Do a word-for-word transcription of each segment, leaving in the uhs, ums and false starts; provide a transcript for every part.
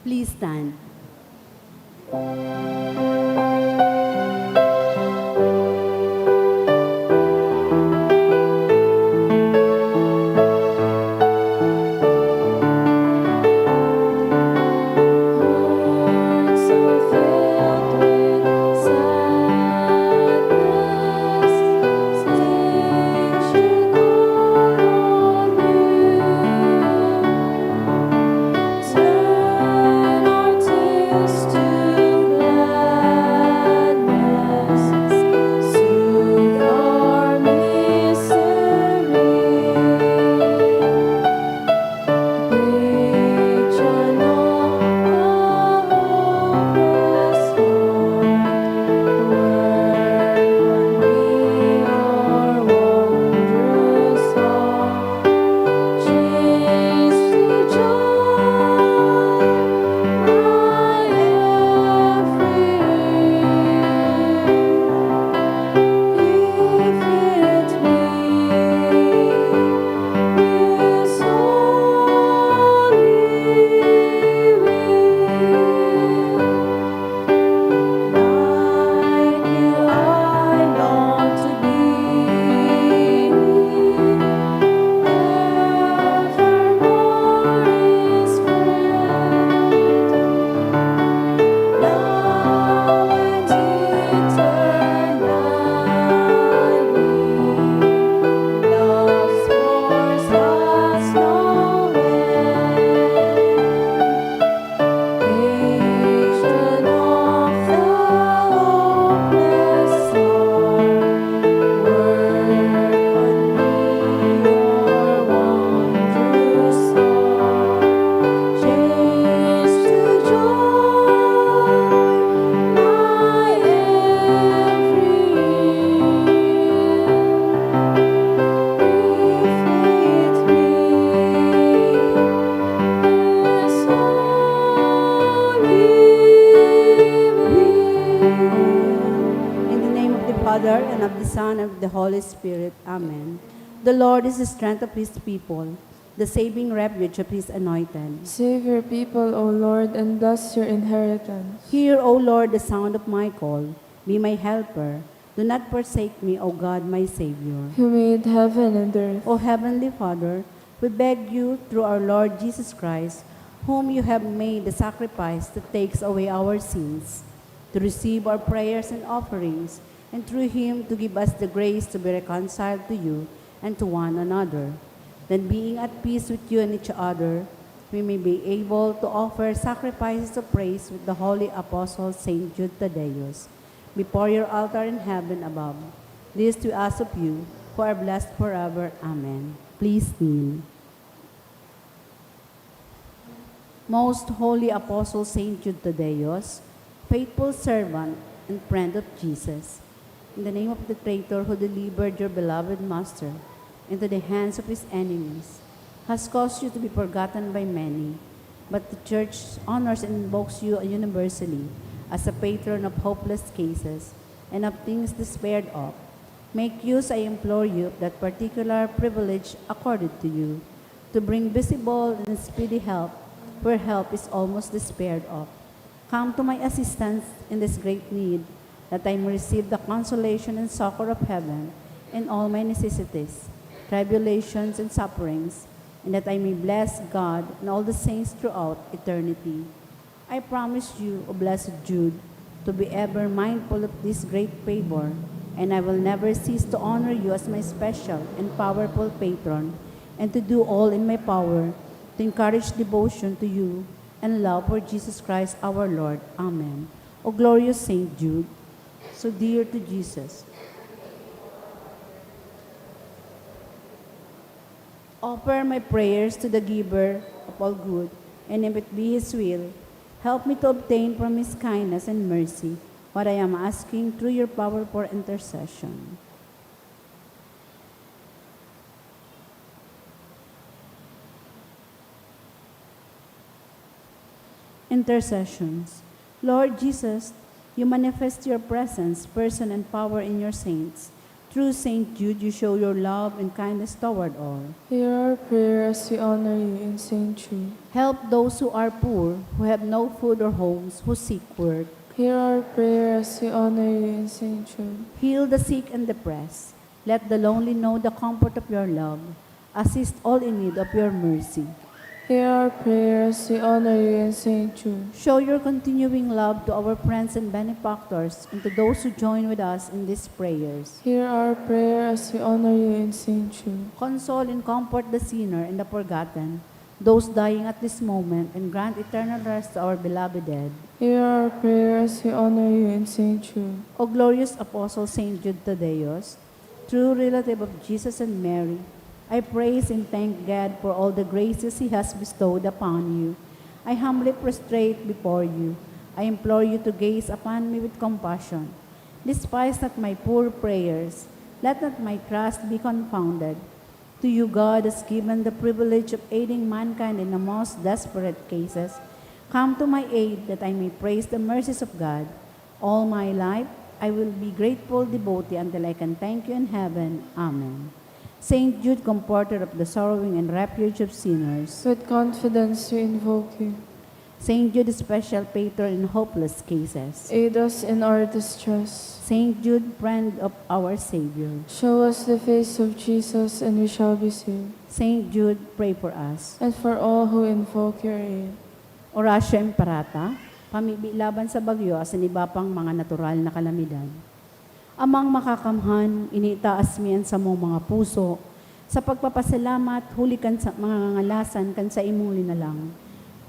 Please stand. In the name of the Father, and of the Son, and of the Holy Spirit. Amen. The Lord is the strength of his people, the saving refuge of his anointed. Save your people, O Lord, and bless your inheritance. Hear, O Lord, the sound of my call. Be my helper. Do not forsake me, O God, my Savior. Who made heaven and earth. O Heavenly Father, we beg you, through our Lord Jesus Christ, whom you have made the sacrifice that takes away our sins, to receive our prayers and offerings, and through him to give us the grace to be reconciled to you and to one another. Then, being at peace with you and each other, we may be able to offer sacrifices of praise with the holy apostle Saint Jude Thaddeus before your altar in heaven above. This we ask of you, who are blessed forever. Amen. Please kneel. Most Holy Apostle Saint Jude Thaddeus, faithful servant and friend of Jesus, in the name of the traitor who delivered your beloved Master into the hands of his enemies, has caused you to be forgotten by many, but the Church honors and invokes you universally as a patron of hopeless cases and of things despaired of. Make use, I implore you, of that particular privilege accorded to you to bring visible and speedy help where help is almost despaired of. Come to my assistance in this great need, that I may receive the consolation and succor of heaven in all my necessities, tribulations, and sufferings, and that I may bless God and all the saints throughout eternity. I promise you, O blessed Jude, to be ever mindful of this great favor, and I will never cease to honor you as my special and powerful patron, and to do all in my power to encourage devotion to you and love for Jesus Christ our Lord. Amen. O glorious Saint Jude, so dear to Jesus. Offer my prayers to the Giver of all good, and if it be His will, help me to obtain from His kindness and mercy what I am asking through your powerful intercession. Intercessions. Lord Jesus, you manifest your presence, person, and power in your saints Through Saint Jude, you show your love and kindness toward all. Hear our prayer as we honor you in Saint Jude. Help those who are poor, who have no food or homes, who seek work. Hear our prayer as we honor you in Saint Jude. Heal the sick and depressed. Let the lonely know the comfort of your love. Assist all in need of your mercy. Hear our prayer as we honor you in Saint Jude. Show your continuing love to our friends and benefactors and to those who join with us in these prayers. Hear our prayer as we honor you in Saint Jude. Console and comfort the sinner and the forgotten, those dying at this moment, and grant eternal rest to our beloved dead. Hear our prayer as we honor you in Saint Jude. O glorious Apostle Saint Jude Thaddeus, true relative of Jesus and Mary, I praise and thank God for all the graces He has bestowed upon you. I humbly prostrate before you. I implore you to gaze upon me with compassion. Despise not my poor prayers. Let not my trust be confounded. To you God has given the privilege of aiding mankind in the most desperate cases. Come to my aid that I may praise the mercies of God. All my life, I will be grateful devotee until I can thank you in heaven. Amen. Saint Jude, comforter of the sorrowing and refuge of sinners. With confidence we invoke you. Saint Jude, special patron in hopeless cases. Aid us in our distress. Saint Jude, friend of our Savior. Show us the face of Jesus and we shall be saved. Saint Jude, pray for us. And for all who invoke your aid. Oratio Imperata, pamibi laban sa bagyo asin iba pang mga natural na kalamidad. Amang Makakamhan, initaas mi an samong mga puso sa pagpapasalamat huli kan sa mga ngangalasan kan saimong linalang,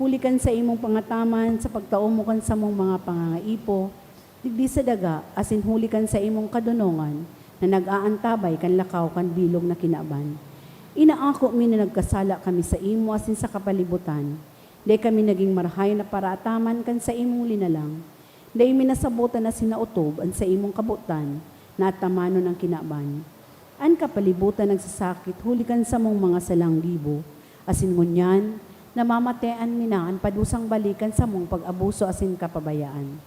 huli kan saimong pangataman sa pagtao mo kan samong mga pangangaipo digdi sa daga, asin huli kan saimong kadonongan na nag-aantabay kan lakaw kan bilog na kinaban. Inaako mi na nagkasala kami saimo asin sa kapalibutan. Dai kami nagin marahay na paraataman kan saimong linalang. Dai mi nasabotan asin naotob an saimong kabotan na atamanon an kinaban. An kapalibutan nagsasakit huli kan samong mga salang gibo, asin ngunyan, namamatean mi na an padusang balik kan samong pag-abuso asin kapabayaan.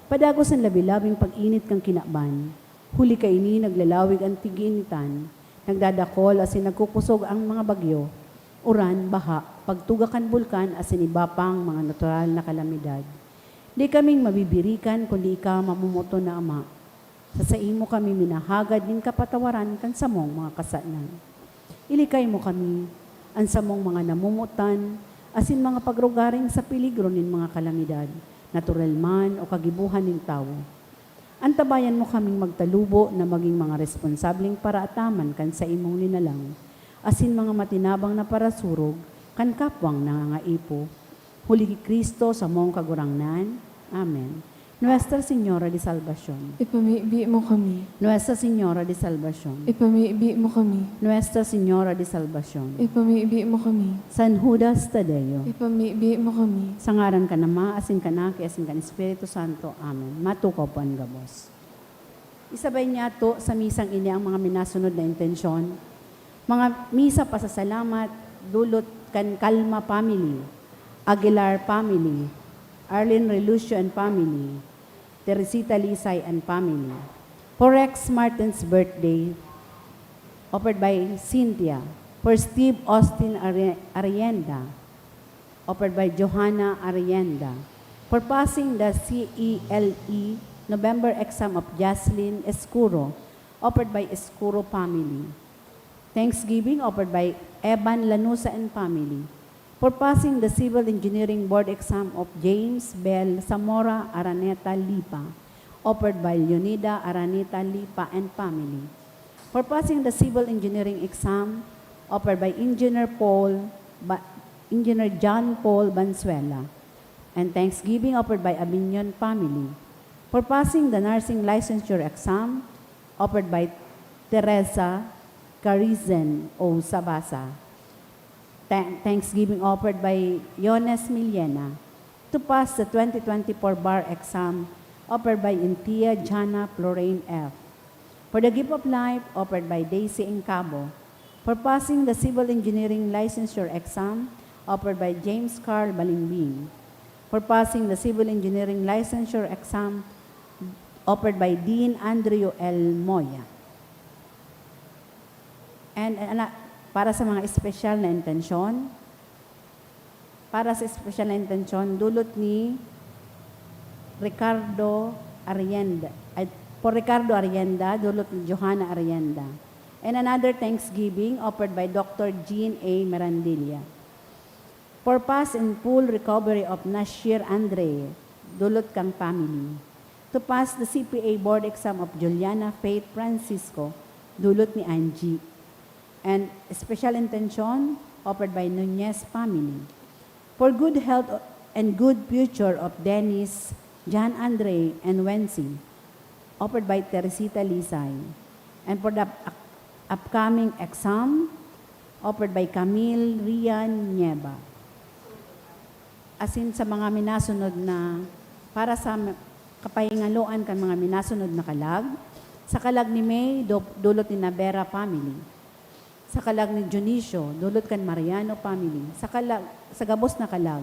Padagos an labi-labing pag-init kan kinaban, huli kaini naglalawig an tig-iinitan, nagdadakol asin nagkukusog an mga bagyo, uran, baha, pagtuga kan bulkan asin iba pang mga natural na kalamidad. Di kaming mabibirikan kundi ika, mamomoton na Ama. Sa saimo kami minahagad nin kapatawaran kan samong mga kasalan. Ilikay mo kami, an samong mga namomotan, asin mga pagrugaring sa peligro nin mga kalamidad, natural man o kagibohan nin tawo. Antabayan mo kaming magtalubo na magin mga responsableng paraataman kan saimong linalang, asin mga matinabang na parasurog kan kapwang nangangaipo. Huli ki Cristo, samong Kagurangnan. Amen. Nuestra Señora de Salvacion. Ipamibi mo kami. Nuestra Señora de Salvacion. Ipamibi mo kami. Nuestra Señora de Salvacion. Ipamibi mo kami. San Judas Tadeo. Ipamibi mo kami. Sa ngaran kan Ama, asin kan Aki, asin kan Espiritu Santo. Amen. Matukaw po an gabos. Isabay niyato sa misang ini ang mga minasunod na intensyon. Mga misa pasasalamat, dulot kan Calma family, Aguilar family, Arlene Relucio and family, Teresita Lisay and family. For Rex Martin's birthday, offered by Cynthia. For Steve Austin Are- Arienda, offered by Johanna Arienda. For passing the C E L E November exam of Jaslyn Escuro, offered by Escuro family. Thanksgiving offered by Evan Lanusa and family. For passing the Civil Engineering Board exam of James Bell Zamora Araneta Lipa, offered by Leonida Araneta Lipa and family. For passing the Civil Engineering exam, offered by Engineer Paul Ba- Engineer John Paul Banzuela, and thanksgiving offered by Abinion family. For passing the nursing licensure exam, offered by Teresa Carizen O Sabasa. Thank- thanksgiving offered by Yones Millena. To pass the twenty twenty-four bar exam, offered by Intia Jana Floraine F. For the gift of life, offered by Daisy Incabo. For passing the civil engineering licensure exam, offered by James Carl Balingbing. For passing the civil engineering licensure exam, offered by Dean Andrew L. Moya. And, uh, ana-, para sa mga espesyal na intensyon, para sa espesyal na intensyon, dulot ni Ricardo Arrienda, ay, for Ricardo Arrienda, dulot ni Johanna Arrienda. And another thanksgiving offered by Doctor Jean A. Mirandilla. For fast and full recovery of Nashir Andre, dulot kan family. To pass the C P A board exam of Juliana Faith Francisco, dulot ni Angie. And special intention offered by Nunez family. For good health and good future of Dennis, John Andre, and Wensi, offered by Teresita Lisay. And for the up-, upcoming exam, offered by Camille Rian Nieva. Asin sa mga minasunod na, para sa m-, kapahingaloan kan mga minasunod na kalag, sa kalag ni May, do-, dulot ni Navera family. Sa kalag ni Dionisio, dulot kan Mariano family. Sa kalag, sa gabos na kalag,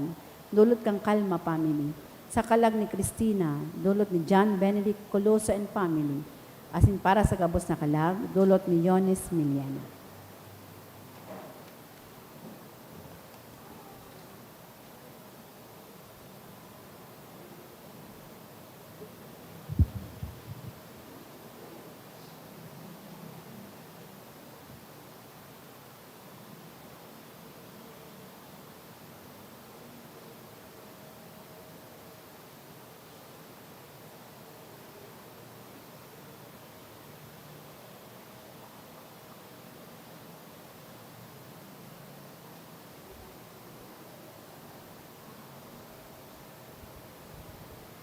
dulot kan Calma family. Sa kalag ni Cristina, dulot ni John Benedict Coloso and family. Asin para sa gabos na kalag, dulot ni Yones Miliana.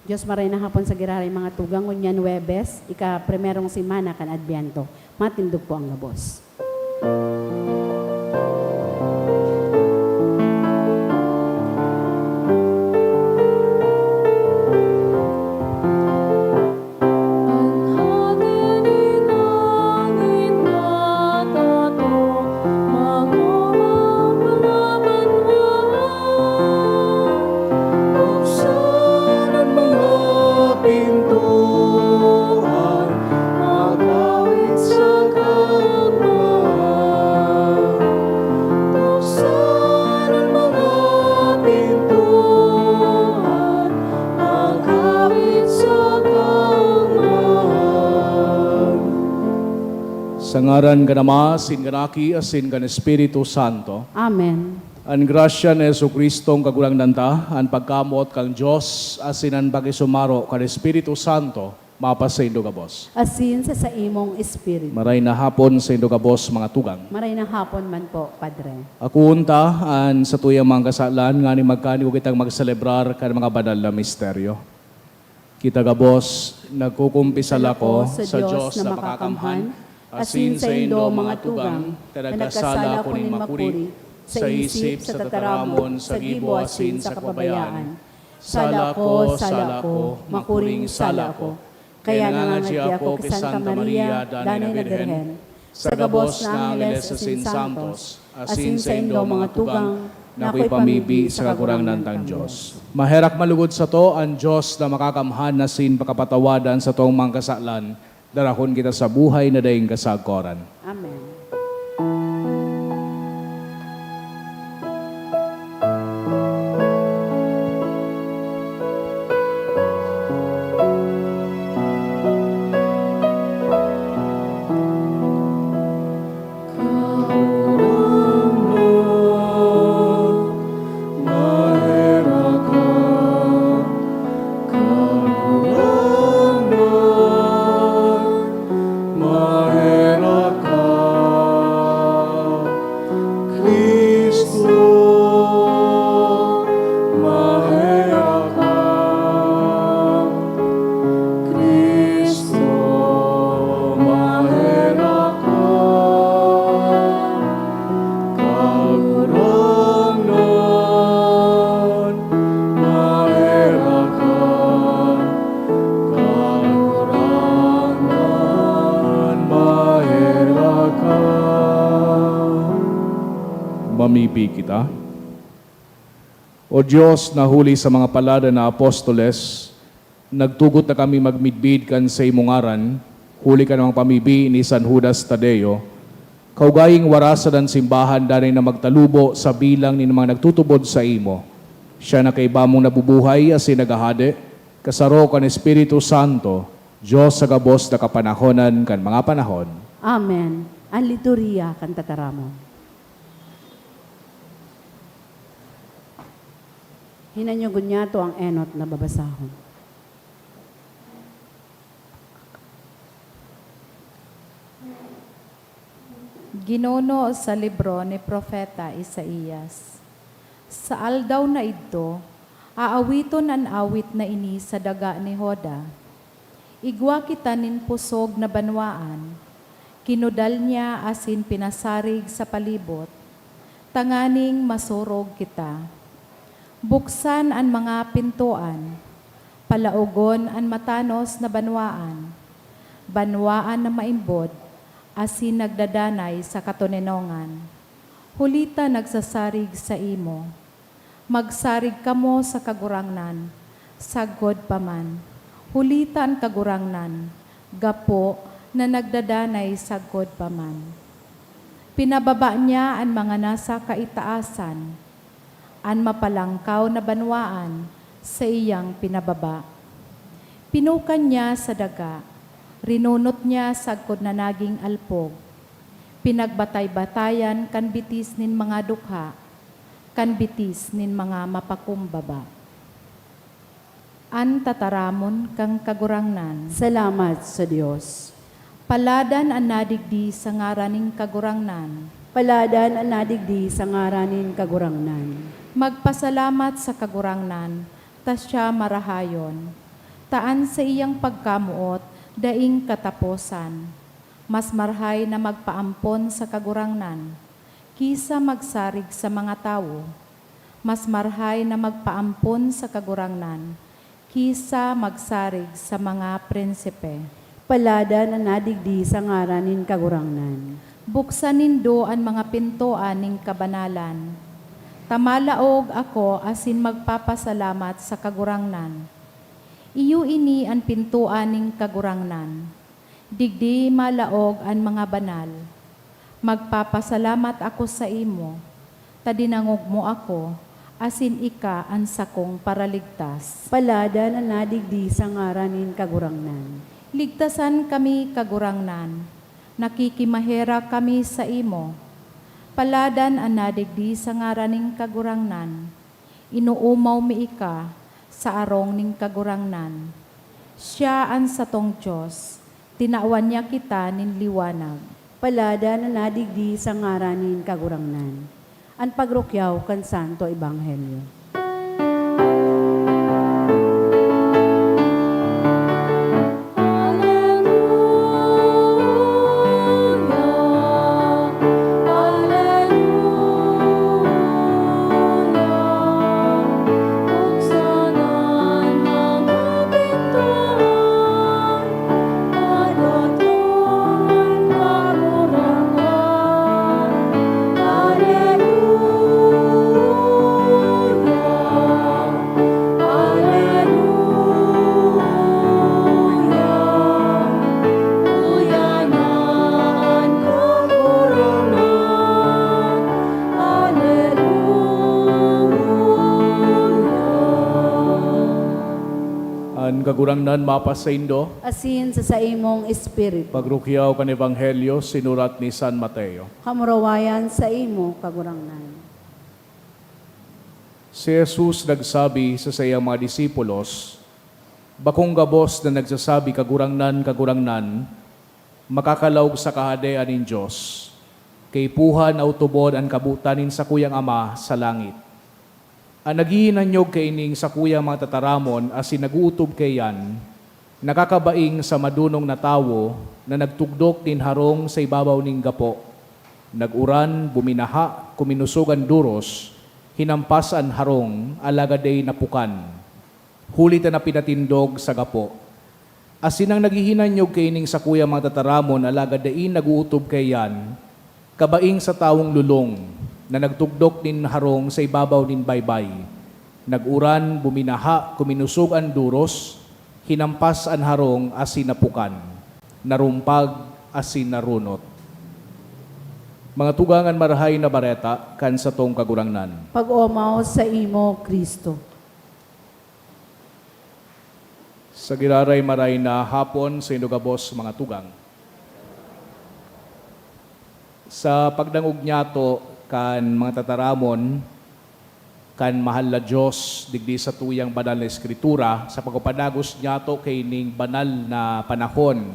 Dios, maray na hapon sa giraray mga tugang, ngunyan Huwebes, ika-primerong semana kan Adbyento. Matindog po ang gabos. An hade nin langit natato, makulang mga banwaan, buksan an mga pintuan, makawit sa kaugmahan. Buksan an mga pintuan, makawit sa kaugmahan. Sa ngaran kan Ama, asin kan Aki, asin kan Espiritu Santo. Amen. An grasya ni Jesu-Cristong Kagurangnan ta, an pagkamoot kan Dios, asin an pakisumaro kan Espiritu Santo, mapasaindo gabos. Asin sa saimong espiritu. Maray na hapon saindo gabos, mga tugang. Maray na hapon man po, Padre. Akoon ta an satuyang mga kasalan nganing magkanigo kitang magselebrar kan mga banal na misteryo. Kita gabos, nagkukumpisal ako sa Dios na makakamhan, asin saindo, mga tugang, na nagkasala ako nin makuri, sa isip, sa tataramon, sa gibo, asin sa kapabayaan. Sala ko, sala ko, makuring sala ko. Kaya nangangadya ako ki Santa Maria, Danay na Birhen, sa gabos na angheles asin santos, asin saindo, mga tugang, na akoy pamibi sa Kagurangnan tang Dios. Maherak man lugod sato an Dios na makakamhan asin pakapatawadan satong mga kasalan, darahon kita sa buhay na daing kasagkoran. Amen. Maherak ka, Cristo, maherak ka, Cristo, maherak ka, Kagurangnan, maherak ka, Kagurangnan, maherak ka. Mamibi kita. O Dios, na huli sa mga paladan na apostoles, nagtugot na kami magmidbid kan saimong ngaran, huli kan mga pamibi ni San Judas Tadeo, Kaugaying warasan an simbahan danay na magtalubo sa bilang nin mga nagtutubod saimo. Siya na kaiba mong nabubuhay asin naghahade, kasaro kan Espiritu Santo, Dios sa gabos na kapanahonan kan mga panahon. Amen. An liturhiya kan tataramon. Hinanyogon niyato an enot na babasahon. Ginuno sa libro ni Propeta Isaias. Sa aldaw na idto, aawiton an awit na ini sa daga ni Juda. Igwa kita nin pusog na banwaan, kinudal niya asin pinasarig sa palibot, tanganing masurog kita. Buksan an mga pintoan, palaogon an matanos na banwaan, banwaan na maimbod asin nagdadanay sa katoninongan. Huli ta nagsasarig saimo, magsarig kamo sa Kagurangnan, sagkod pa man. Huli ta an Kagurangnan, gapo na nagdadanay sagkod pa man. Pinababa niya an mga nasa kaitaasan, an mapalangkaw na banwaan saiyang pinababa. Pinukan niya sa daga, rinunot niya sagkod na naging alpog. Pinagbatay-batayan kan bitis nin mga dukha, kan bitis nin mga mapakumbaba. An tataramon kan Kagurangnan. Salamat sa Dios. Paladan an nadigdi sa ngaran nin Kagurangnan. Paladan an nadigdi sa ngaran nin Kagurangnan. Magpasalamat sa Kagurangnan, ta siya marahayon, ta an saiyang pagkamoot daing kataposan. Mas marahay na magpaampon sa Kagurangnan ki sa magsarig sa mga tawo. Mas marahay na magpaampon sa Kagurangnan ki sa magsarig sa mga prinsipe. Paladan an nadigdi sa ngaran nin Kagurangnan. Buksan nindo an mga pintoan nin kabanalan, ta malaog ako asin magpapasalamat sa Kagurangnan. Iyo ini an pintoan nin Kagurangnan. Digdi malaog an mga banal. Magpapasalamat ako saimo, ta dinangog mo ako, asin ika an sakong Paraligtas. Paladan an nadigdi sa ngaran nin Kagurangnan. Ligtasan kami, Kagurangnan, nakikimaherak kami saimo. Paladan an nadigdi sa ngaran nin Kagurangnan. Inoomaw mi ika sa arong nin Kagurangnan. Siya an satong Dios, tinawan niya kita nin liwanag. Paladan an nadigdi sa ngaran nin Kagurangnan. An pagrukyaw kan Santo Ebanghelyo. An Kagurangnan mapasaindo. Asin sa saimong espiritu. Pagrukyaw kan Ebanghelyo sinurat ni San Mateo. Kamurawayan saimo, Kagurangnan. Si Jesus nagsabi sa saiyang mga disipulos, "Bakong gabos na nagsasabi, 'Kagurangnan, Kagurangnan,' makakalaog sa Kahadean nin Dios. Kaipuhan na otobon an kabotan nin sakuyang Ama sa langit." An naghihinanyog kaining sakuyang mga tataramon asin nag-ootob kaiyan, nakakabaing sa madonong na tawo na nagtugdok nin harong sa ibabaw nin gapo. Nag-uran, buminaha, kuminosog an doros, hinampas an harong, alagad dai napukan, huli ta napinatindog sa gapo. Asin an naghihinanyog kaining sakuyang mga tataramon alagad dai nag-ootob kaiyan, kabaing sa tawong lolong na nagtugdok nin harong sa ibabaw nin baybay. Nag-uran, buminaha, kuminosog an doros, hinampas an harong asin napukan, narumpag asin narunot. Mga tugang, an Marahay na Bareta kan satong Kagurangnan. Pag-omaw saimo, Cristo. Sa giraray, maray na hapon saindo gabos, mga tugang. Sa pagdangog niyato kan mga tataramon kan Mahal na Dios digdi sa tuyang Banal na Eskritura, sa pagpapadagos niyato kaining banal na panahon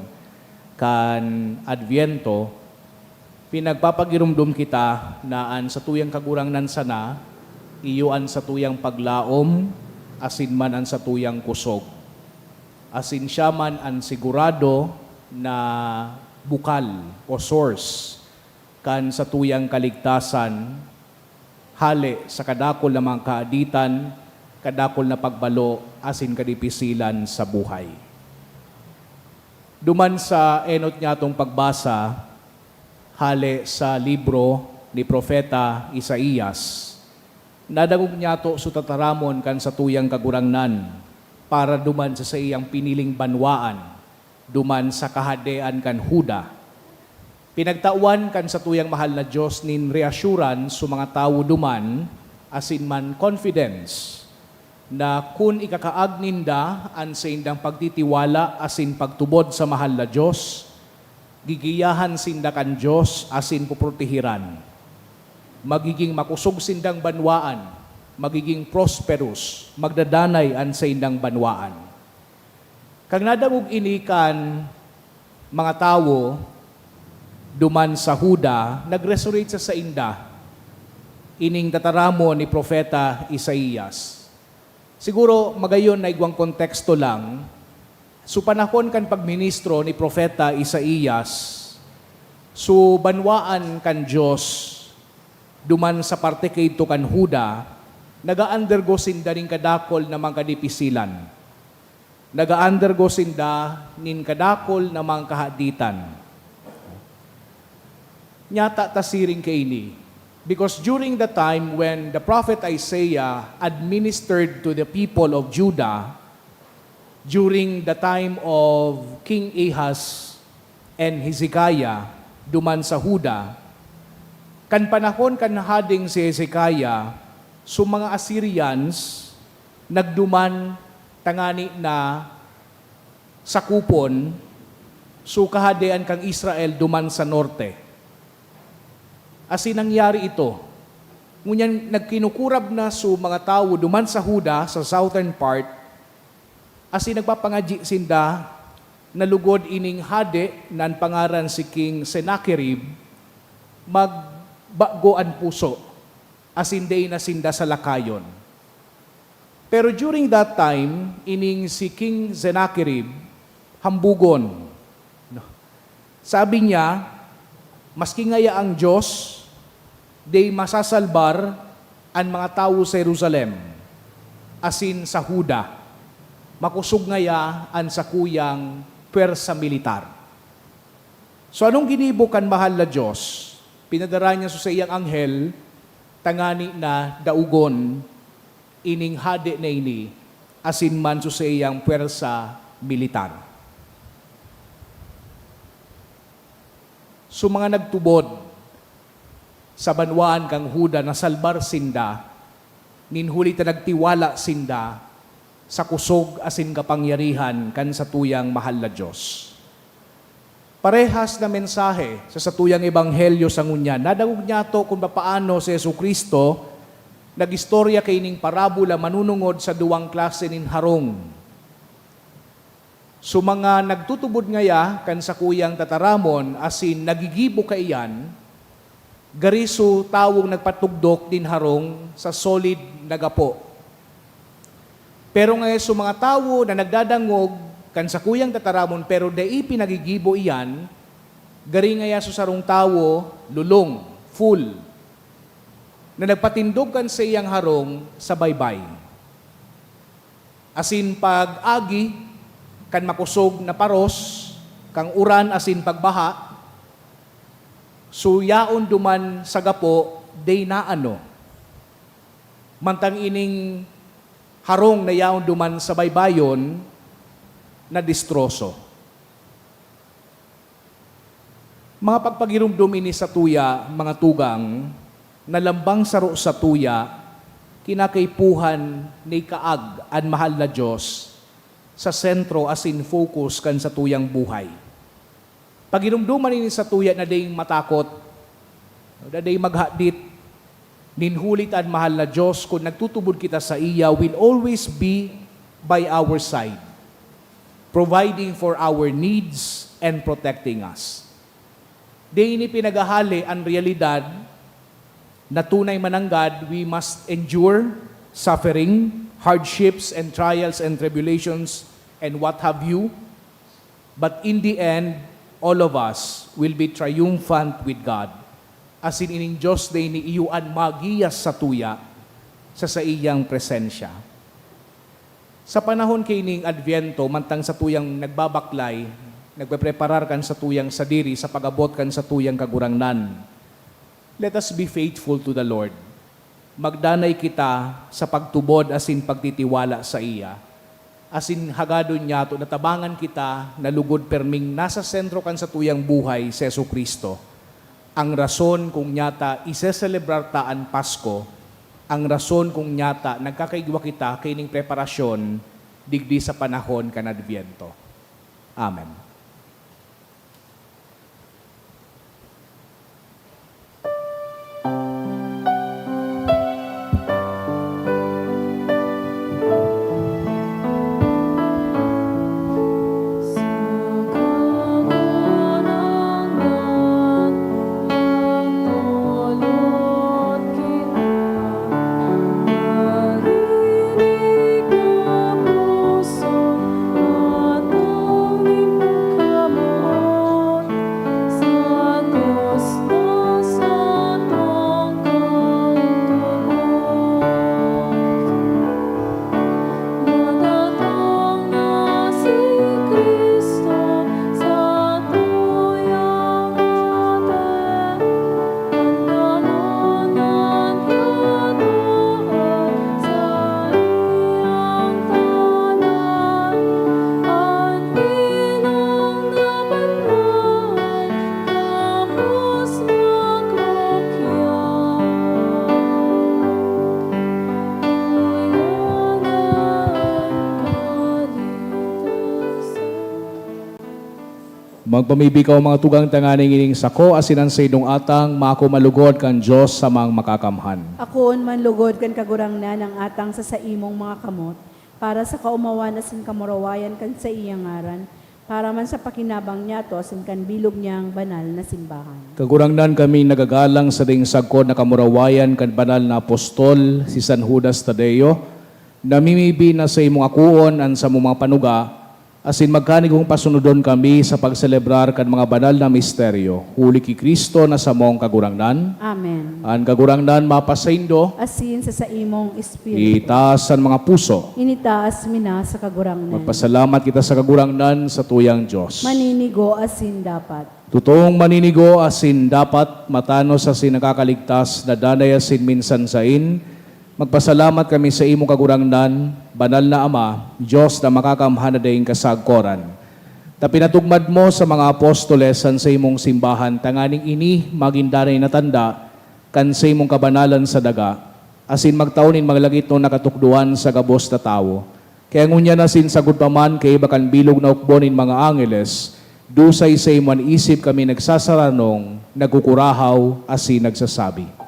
kan Adviento, pinagpapagiromdom kita na an satuyang Kagurangnan sana iyo an satuyang paglaom asin man an satuyang kusog, asin siya man an sigurado na bukal o source kan satuyang kaligtasan, hale sa kadakul na mga kaaditan, kadakul na pagbalo, asin kadipisilan sa buhay. Duman sa enot niyatong pagbasa, hale sa libro ni Propeta Isaias, nadangog niyato so tataramon kan satuyang Kagurangnan para duman sa saiyang piniling banwaan, duman sa Kahadean kan Juda. Pinagtawan kan satuyang Mahal na Dios nin reassurance so mga tawo duman, asin man confidence, na kun ikakaag ninda an saindang pagtitiwala asin pagtubod sa Mahal na Dios, gigiyahan sinda kan Dios asin poprotehiran. Magiging makosog sindang banwaan, magiging prosperous, magdadanay an saindang banwaan. Kan nadangog ini kan mga tawo duman sa Juda, nag-resonate sa sainda ining tataramon ni Propeta Isaias. Siguro, magayon na igwang konteksto lang, so panahon kan pagministro ni Propeta Isaias, so banwaan kan Dios duman sa parte kaidto kan Juda, naga-undergo sinda nin kadakol na mga kadipisilan. Naga-undergo sinda nin kadakol na mga kahaditan. Nyata ta siring kaini, because during the time when the prophet Isaiah administered to the people of Judah, during the time of King Ahaz and Hezekiah duman sa Juda, kan panahon kan hading si Hezekiah, so mga Assyrians nagduman tangani na sakupon so kahadean kan Israel duman sa norte. Asin nangyari ito. Ngunyan, nagkinukurab na so mga tawo duman sa Juda, sa southern part, asin nagpapangadyi sinda na lugod ining hade na an pangaran si King Sennacherib magbago an puso, asin dai na sinda salakayon. Pero during that time, ining si King Sennacherib, hambugon. No? Sabi niya, maski ngaya ang Dios, dai masasalbar an mga tawo sa Jerusalem, asin sa Juda. Makosog ngaya an sakuyang pwersa militar. So, anong ginibo kan mahal na Dios? Pinadara niya so saiyang anghel tangani na daogon ining hade na ini asin man so saiyang pwersa militar. So, mga nagtubod sa banwaan kan Juda, nasalbar sinda nin huli ta nagtiwala sinda sa kusog asin kapangyarihan kan satuyang mahal na Dios. Parehas na mensahe sa satuyang ebanghelyo sa ngunyan. Nadangog niyato kun papaano si Jesu-Cristo nag-istorya kaining parabola manunungod sa duwang klase nin harong. So, mga nagtutubod ngaya kan sakuyang tataramon asin nagigibo kaiyan, gari so tawong nagpatugdok nin harong sa solid na gapo. Pero ngaya so mga tawo na nagdadangog kan sakuyang tataramon pero dai pinagigibo iyan, gari ngaya so sarong tawo, lulong, fool, na nagpatindog kan saiyang harong sa baybay. Asin pag-agi kan makosog na paros, kan uran asin pagbaha, so yaon duman sa gapo, dai naano. Mantang ining harong na yaon duman sa baybayon, nadistroso. Mga pagpagiromdom ini satuya, mga tugang, na lambang saro satuya, kinakaipuhan ni kaag an mahal na Dios sa sentro asin focus kan satuyang buhay. Pagiromdoman ini satuya na dai matakot, na dai maghadit, nin huli ta an mahal na Dios, kun nagtutubod kita sa iya, will always be by our side, providing for our needs and protecting us. Di ini pinaghahale an realidad na tunay mananggad, we must endure suffering, hardships, and trials and tribulations, and what have you. But in the end, all of us will be triumphant with God. Asin ining Dios na ini iyo an magiyas satuya sa saiyang presensya. Sa panahon kaining Adviento, mantang satuyang nagbabaklay, nagpepreparar kan satuyang sadiri sa pag-abot kan satuyang Kagurangnan, let us be faithful to the Lord. Magdanay kita sa pagtubod asin pagtitiwala saiya, asin hagadon niyato na tabangan kita na lugod perming nasa sentro kan satuyang buhay si Jesu-Cristo, ang rason kung nyata iseselebrar ta an Pasko, ang rason kung nyata nagkakaigwa kita kaining preparasyon digdi sa panahon kan Adviento. Amen. Magpamibi kamo, mga tugang, tanganing ining sako asin an saindong atang mako malugod kan Dios sa Amang Makakamhan. Akoon man lugod kan Kagurangnan an atang sa saimong mga kamot, para sa kaomawan asin kamurawayan kan saiyang ngaran, para man sa pakinabang niyato asin kan bilog niyang banal na simbahan. Kagurangnan, kami nagagalang sa daing sagkod na kamurawayan kan banal na apostol, si San Judas Tadeo, namimibi na saimong akoon an samong mga panuga, asin magkanigong pasunodon kami sa pagselebrar kan mga banal na misteryo, huli ki Cristo na samong Kagurangnan. Amen. An Kagurangnan mapasaindo. Asin sa saimong espiritu. Itaas an mga puso. Initaas mi na sa Kagurangnan. Magpasalamat kita sa Kagurangnan, satuyang Dios. Maninigo asin dapat. Totoong maninigo asin dapat, matanos asin nakakaligtas, na danay asin minsan sain, magpasalamat kami sa imo, Kagurangnan, Banal na Ama, Dios na Makakamhan na daing kasagkoran, ta pinatugmad mo sa mga apostoles an saimong simbahan, tanganing ini magin danay na tanda kan saimong kabanalan sa daga, asin magtao nin maglagitnon na katukdoan sa gabos na tawo. Kaya ngunyan, asin sagkod pa man, kaiba kan bilog na hukbo nin mga angeles, dusay sa imo an isip kami nagsasararanong, nagkukurahaw, asin nagsasabi.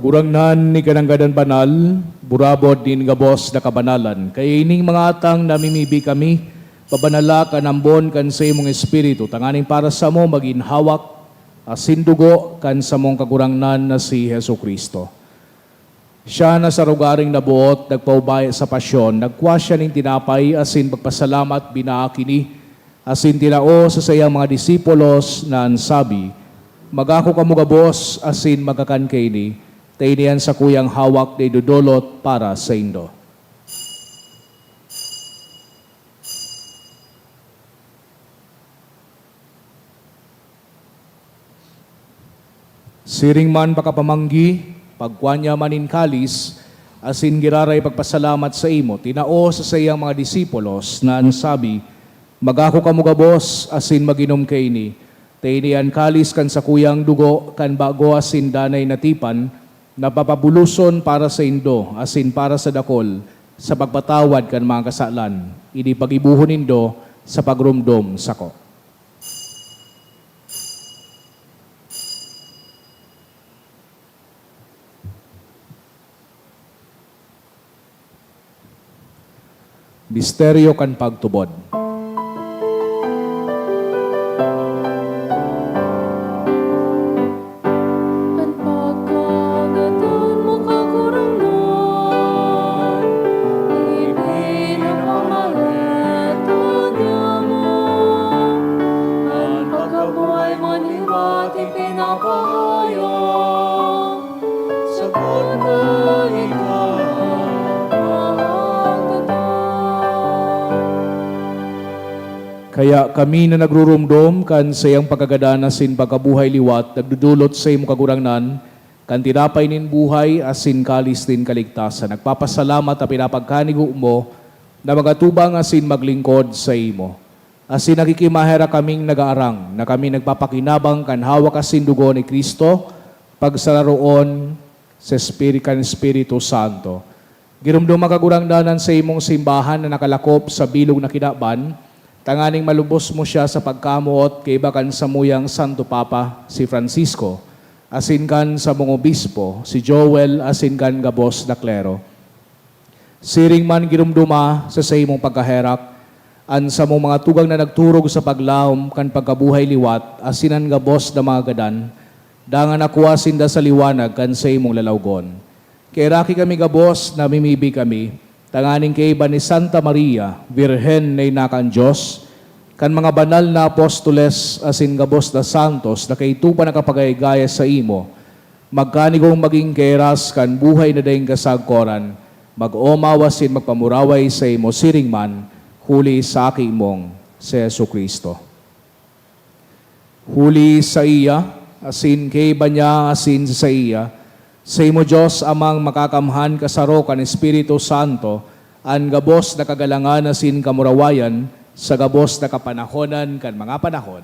Kagurangnan, ika nanggad an banal, burabod nin gabos na kabanalan. Kaya ining mga atang namimibi kami, pabanala kan ambon kan saimong Espiritu, tanganing para samo magin hawak asin dugo kan samong Kagurangnan na si Jesu-Cristo. Siya na sa rogaring naboot, nagpaubaya sa pasyon, nagkua siya nin tinapay asin pagpasalamat, binaak ini, asin tinao sa saiyang mga disipulos na an sabi, "Magako kamo gabos asin magkakan kaini, ta ini an sakuyang hawak na idodolot para saindo." Siring man pakapamanggi, pagkua niya man nin kalis, asin giraray pagpasalamat saimo, tinao sa saiyang mga disipulos na an sabi, "Magako kamo gabos asin mag-inom kaini, ta ini an kalis kan sakuyang dugo kan bago asin danay na tipan, na papabuloson para saindo asin para sa dakol sa pagpatawad kan mga kasalan. Ini paggibohon nindo sa pagromdom sako." Misteryo kan pagtubod. An pagkangatan mo, Kagurangnan, an ipinapamalaetan niamo, an pagkabuhay mo liwat ipinapahayag, sagkod na ika mahal totoo. Kaya kami na nagruromdom kan saiyang pagkagadan asin pagkabuhay liwat, nagdodolot saimo, Kagurangnan, kan tinapay nin buhay asin kalis nin kaligtasan. Nagpapasalamat ta pinapagkanigo mo na mag-atubang asin maglingkod saimo. Asin nakikimaherak kaming nagaarang na kami nagpapakinabang kan hawak asin dugo ni Cristo, pagsararoon sa Espiri-, kan Espiritu Santo. Giromdoma, Kagurangnan, an saimong simbahan na nakalakop sa bilog na kinaban, tanganing malubos mo siya sa pagkamoot kaiba kan samuyang Santo Papa, si Francisco, asin kan samong obispo, si Joel, asin kan gabos na klero. Siring man giromdoma sa saimong pagkaherak an samong mga tugang na nagturog sa paglaom kan pagkabuhay liwat asin an gabos na mga gadan, dangan nakua sinda sa liwanag kan saimong lalawgon. Kaheraki kami gabos, namimibi kami, tanganing kaiba ni Santa Maria, Birhen na ina kan Dios, kan mga banal na apostoles asin gabos na santos na kaidto pa nakapagayagaya saimo, magkanigong magin kahiras kan buhay na daing kasagkoran, mag-omaw asin magpamuraway saimo siring man, huli sa Aki mong si Jesu-Cristo. Huli saiya, asin kaiba niya, asin sa saiya, saimo, Dios Amang makakamhan, kasaro kan Espiritu Santo, an gabos na kagalangan asin kamurawayan sa gabos na kapanahonan kan mga panahon.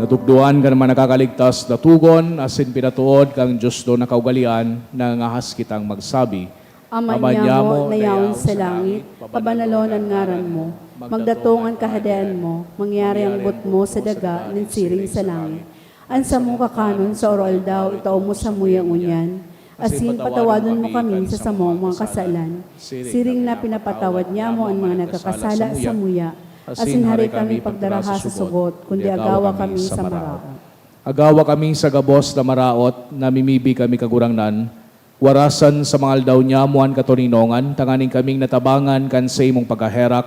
Natukdoan kan mga nakakaligtas na togon asin pinatood kan diosnon na kaugalean, nangangahas kitang magsabi, Ama niamo na yaon sa langit, pabanalon an ngaran mo. Magdatong an kahadean mo, mangyari an boot mo sa daga nin siring sa langit. An samong kakanon sa aroaldaw, itao mo samuya ngunyan. Asin patawadon mo kami sa samong mga kasalan, siring na pinapatawad niamo an mga nagkakasala samuya. Asin hare kami pagdaraha sa sugot, kundi agawa kami sa maraot. Agawa kami sa gabos na maraot, namimibi kami, Kagurangnan, warasan sa mga aldaw niamo an katoninongan, tanganing kaming natabangan kan saimong pagkaherak,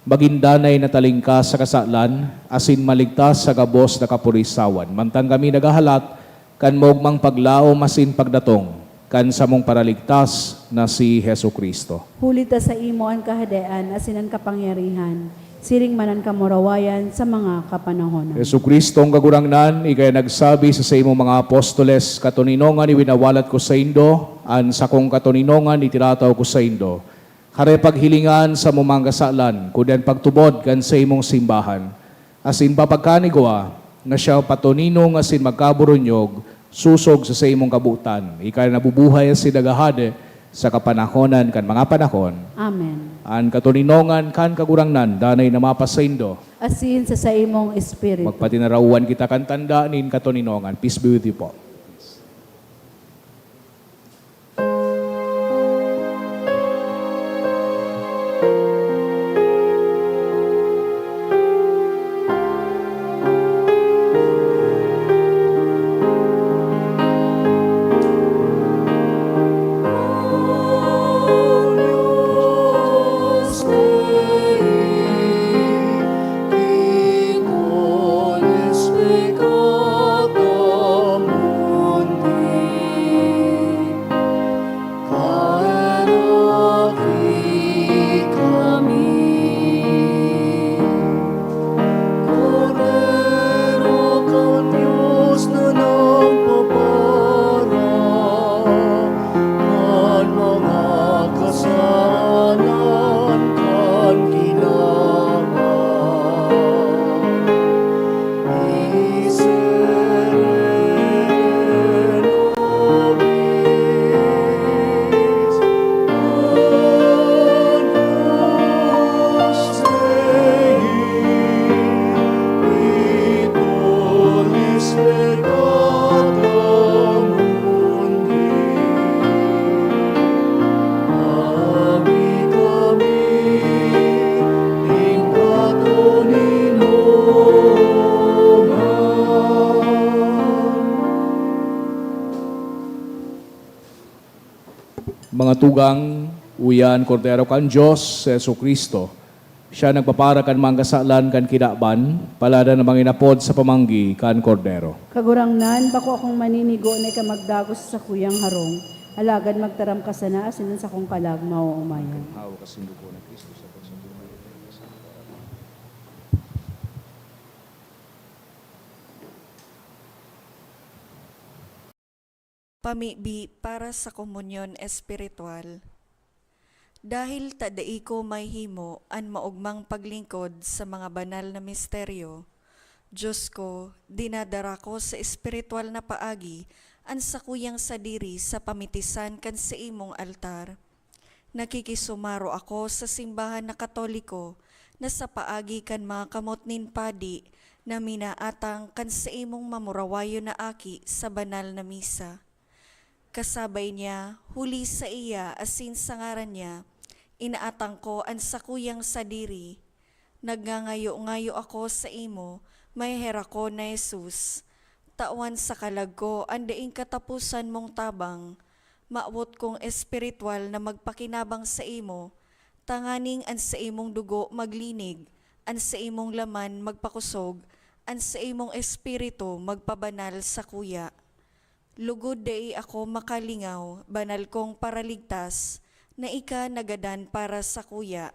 magin danay na talingkas sa kasalan, asin maligtas sa gabos na kapurisawan. Mantang kami naghahalat kan maogmang paglaom asin pagdatong kan samong Paraligtas na si Jesu-Cristo. Huli ta saimo an kahadean asin an kapangyarihan, Siring man an kamurawayan sa mga kapanahonan. Jesu-Cristo ang Kagurangnan, ika nagsabi sa saimong mga apostoles, "Katoninongan iwinawalat ko saindo, an sakong katoninongan itinataw ko saindo." Kare paghilingan samo mga kasalan, kundi an pagtubod kan saimong simbahan. Asin papagkanigwa na siya patoninong asin magkaburunyog, sosog sa saimong kabotan. Ika na nabubuhay asin naghahade sa kapanahonan kan mga panahon. Amen. An katoninongan kan Kagurangnan danay na mapasaindo. Asin sa saimong espiritu. Magpatinarawan kita kan tanda nin katoninongan. Peace be with you po. Mga tugang, uya an Kordero kan Dios, si Jesu-Cristo. Siya nagpapara kan mga kasalan kan kinaban, paladan na manginapod sa pamanggi kan Kordero. Kagurangnan, bako akong maninigo na ika magdagos sa sakuyang harong, alagad magtaram ka sana asin an sakong kalag maoomayan. Hawak asin dugo ni Cristo sa Pamibi para sa komunyon espiritual. Dahil ta dai ko mahimo an maogmang paglingkod sa mga banal na misteryo, Dios ko, dinadara ko sa espiritual na paagi an sakuyang sadiri sa pamitisan kan saimong altar. Nakikisumaro ako sa simbahan na Katoliko na sa paagi kan mga kamot nin padi na minaatang kan saimong mamurawayon na aki sa banal na misa. Kasabay niya, huli saiya asin sa ngaran niya, inaatang ko an sakuyang sadiri. Nagngangayo-ngayo ako saimo, maheherakon na Jesus, tawan sa kalag ko an daing kataposan mong tabang. Mawot kong espiritual na magpakinabang saimo, tanganing an saimong dugo maglinig, an saimong laman magpakosog, an saimong espiritu magpabanal sakuya. Lugod dai ako makalingaw, banal kong Paraligtas, na ika nagadan para sakuya.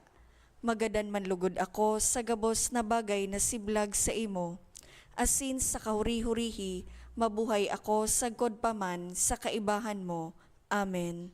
Magadan man lugod ako sa gabos na bagay na siblag saimo, asin sa kahuri-hurihi mabuhay ako sagkod pa man sa kaibahan mo. Amen.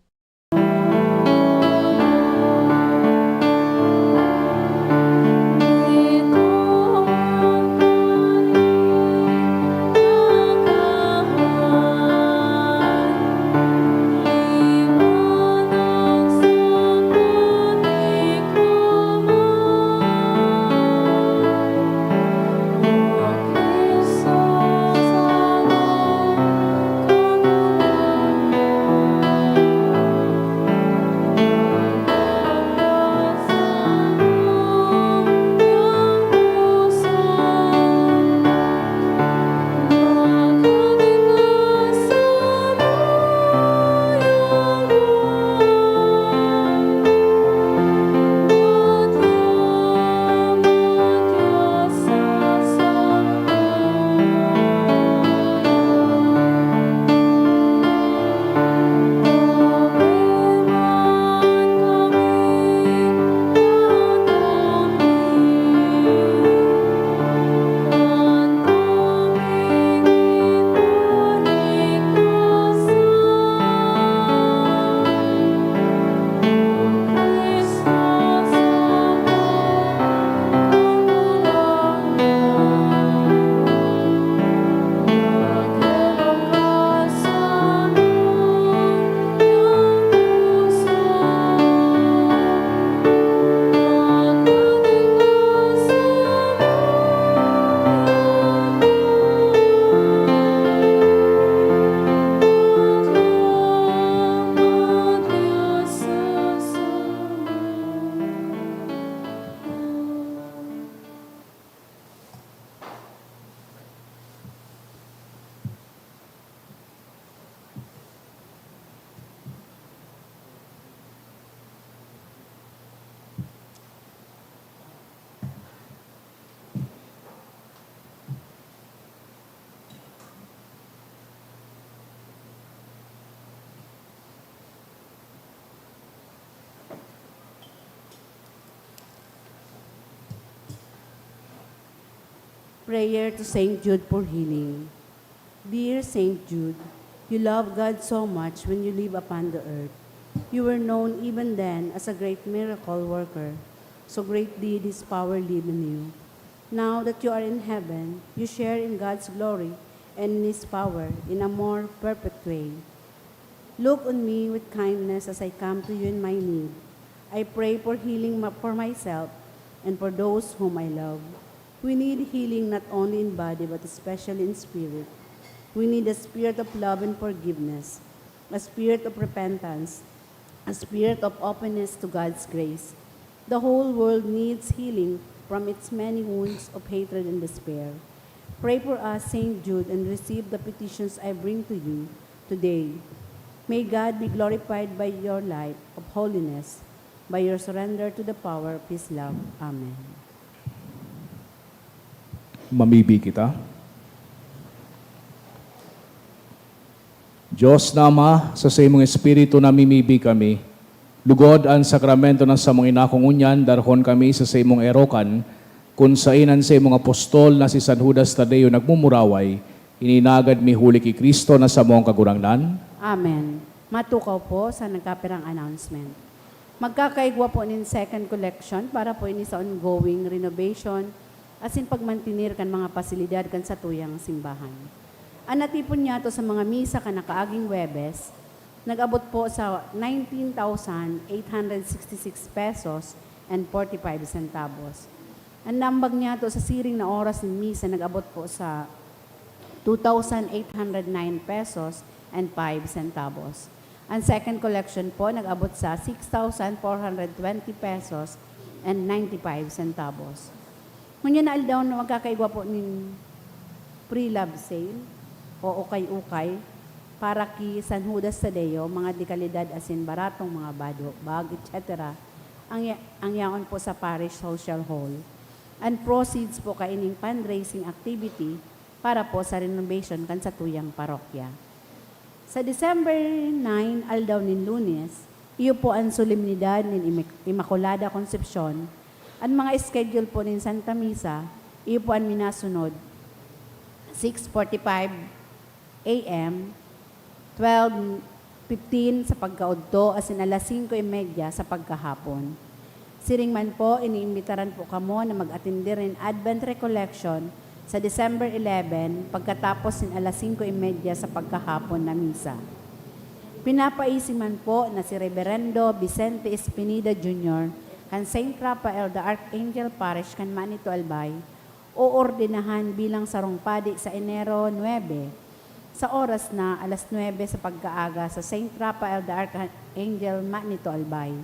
Prayer to Saint Jude for healing. Dear Saint Jude, you loved God so much when you lived upon the earth. You were known even then as a great miracle worker, so greatly His power lived in you. Now that you are in heaven, you share in God's glory and in His power in a more perfect way. Look on me with kindness as I come to you in my need. I pray for healing ma- for myself and for those whom I love. We need healing not only in body but especially in spirit. We need a spirit of love and forgiveness, a spirit of repentance, a spirit of openness to God's grace. The whole world needs healing from its many wounds of hatred and despair. Pray for us, Saint Jude, and receive the petitions I bring to you today. May God be glorified by your life of holiness, by your surrender to the power of His love. Amen. Mamibi kita. Dios na Ama, sa saimong Espiritu namimibi kami. Lugod an sakramento na samong inakong ngunyan, darhon kami sa saimong erokan, kun saen an saimong apostol na si San Judas Tadeo nagmumuraway, ininagad mi huli ki Cristo na samong Kagurangnan. Amen. Matukaw po sa nagkapirang announcement. Magkakaigwa po nin second collection para po ini sa ongoing renovation asin pagmantener kan mga pasilidad kan satuyang simbahan. An natipon niyato sa mga misa kan nakaaging Huwebes, nag-abot po sa nineteen thousand eight hundred sixty-six pesos and forty-five centavos. An nambag niyato sa siring na oras nin misa nag-abot po sa two thousand eight hundred nine pesos and five centavos. An second collection po nag-abot sa six thousand four hundred twenty pesos and ninety-five centavos. Ngunyan na aldaw na magkakaigwa po nin pre-love sale o ukay-ukay para ki San Judas Tadeo, mga dekalidad asin baratong mga bado, bag, et cetera, ang, ya- ang yaon po sa Parish Social Hall. An proceeds po kaining fundraising activity para po sa renovation kan satuyang parokya. Sa December nine, aldaw nin Lunes, iyo po an solemnidad nin Immac- Immaculada Concepcion. An mga schedule po nin Santa Misa, iyo po an minasunod, six forty-five a m, twelve fifteen sa pagkaodto asin alas singko y media sa pagkahapon. Siring man po, iniimbitaran po kamo na mag-atender nin Advent Recollection sa December eleven, pagkatapos nin alas singko y media sa pagkahapon na misa. Pinapaisi man po na si Reverendo Vicente Espinida Junior kan Saint Raphael the Archangel Parish kan Manito, Albay, oordenahan bilang sarong padi sa Enero nuebe, sa oras na alas nuebe sa pagkaaga sa Saint Raphael the Archangel, Manito, Albay.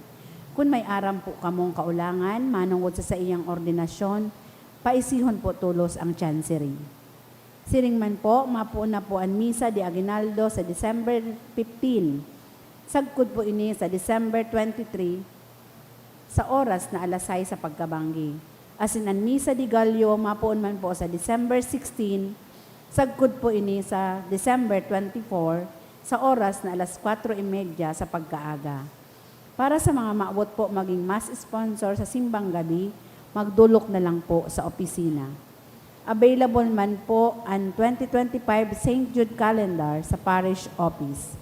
Kun may aram po kamong kaulangan manongod sa saiyang ordinasyon, paisihon po tolos ang chancery. Siring man po, mapoon na po an Misa de Aguinaldo sa December fifteen. Sagkod po ini sa December twenty-three, sa oras na alas sais sa pagkabanggi. Asin an Misa de Gallo mapoon man po sa December sixteen, sagkod po ini sa December twenty-four, sa oras na alas kwatro y media sa pagkaaga. Para sa mga maabot po maging mass sponsor sa simbang gabi, magdolok na lang po sa opisina. Available man po an twenty twenty-five Saint Jude Calendar sa Parish Office.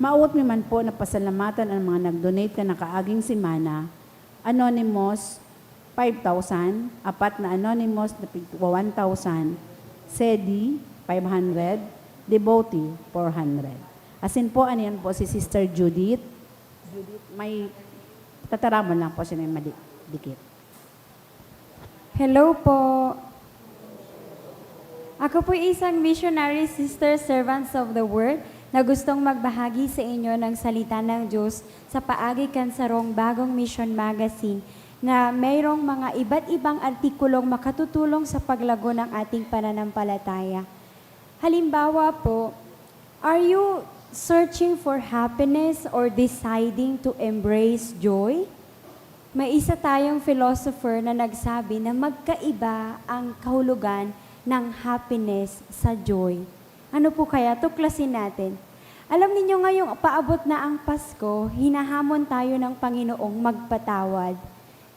Maawot mi man po na pasalamatan an mga nag-donate kan nakaaging semana, Anonymous, five thousand, apat na Anonymous na pigwa one thousand, Sedi, five hundred, Devotee, four hundred. Asin po, ano yan po, si Sister Judith. Judith, may tataramon lang po siya na yung madi-, dikit. Hello po. Ako po isang missionary, sister, servants of the word, na gustong magbahagi sa inyo ng salita ng Diyos sa paagi kan sarong bagong mission magazine na mayroong mga iba't ibang artikulong makatutulong sa paglago ng ating pananampalataya. Halimbawa po, are you searching for happiness or deciding to embrace joy? May isa tayong philosopher na nagsabi na magkaiba ang kahulugan ng happiness sa joy. Ano po kaya? Tuklasin natin. Alam ninyo, ngayong paabot na ang Pasko, hinahamon tayo ng Panginoong magpatawad.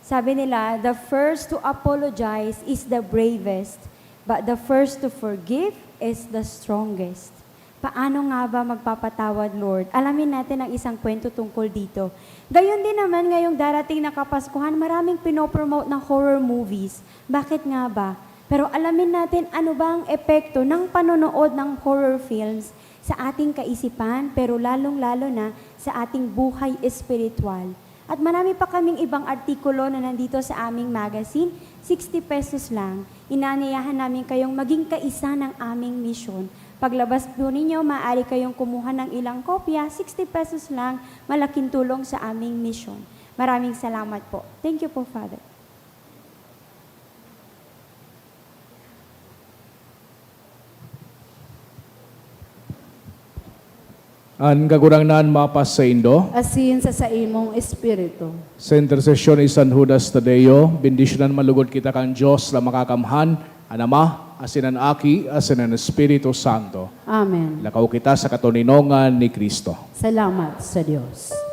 Sabi nila, the first to apologize is the bravest. But the first to forgive is the strongest. Paano nga ba magpapatawad, Lord? Alamin natin ang isang kwento tungkol dito. Gayon din naman ngayong darating na Kapaskuhan, maraming pinopromote na horror movies. Bakit nga ba? Pero alamin natin ano ba ang epekto ng panonood ng horror films sa ating kaisipan, pero lalong-lalo na sa ating buhay espiritual. At marami pa kaming ibang artikulo na nandito sa aming magazine, sixty pesos lang. Inaanyayahan namin kayong maging kaisa ng aming misyon. Paglabas po ninyo, maaari kayong kumuha ng ilang kopya, sixty pesos lang, malaking tulong sa aming misyon. Maraming salamat po. Thank you po, Father. An Kagurangnan mapasaindo. Asin sa saimong espiritu. Sa intersesyon ni San Judas Tadeo, bendisyonan malugod kita kan Dios na makakamhan, an Ama, asin an Aki, asin an Espiritu Santo. Amen. Lakaw kita sa katoninongan ni Cristo. Salamat sa Dios.